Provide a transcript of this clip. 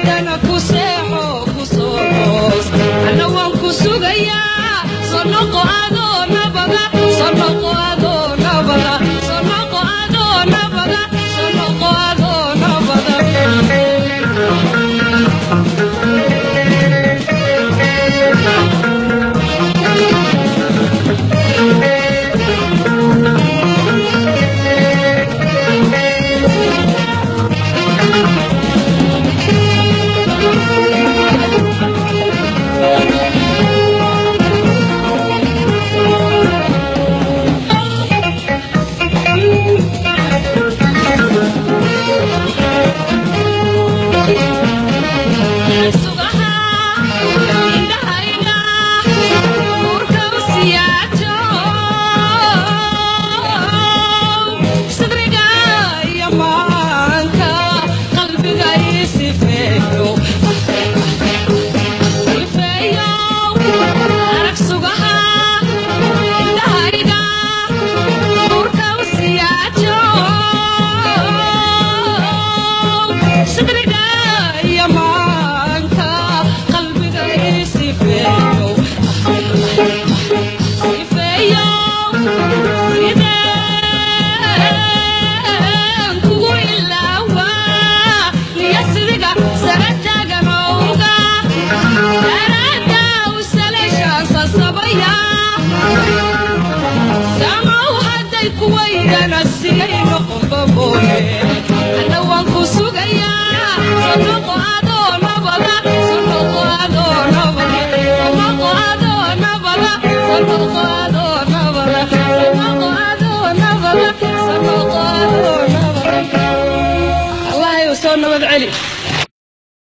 Haddana ku seexo, ku soo toos, anna waan ku sugayaa. Soo noqo adoo nabada, soo noqo adoo nabada, soo noqo adoo nabada, soo noqo adoo nabada. Sugaha indhahayga nuurka u siyaajo, sidriga iyo maanka qalbiga ii sifeeyo, sifeeyo. Arag sugaha indhahayga nuurka u siyaajo, sidriga iyo maanka qalbiga ii sifeeyo, sifeeyo. Sideen kugu ilaawaa niyasidiga sara taaganowga daraada u saleeshaansa sabaya samaw hadday kuwaydana sigay noqonba mooye, anna waan ku sugayaa. Soo noqo adoo nabada, soo noqo adoo nabada, soo noqo adoo nabada, soo noqo adoo nabada, soo noqo adoo nabada, soo noqo adoo nabada. Allahayow soo nabad celi.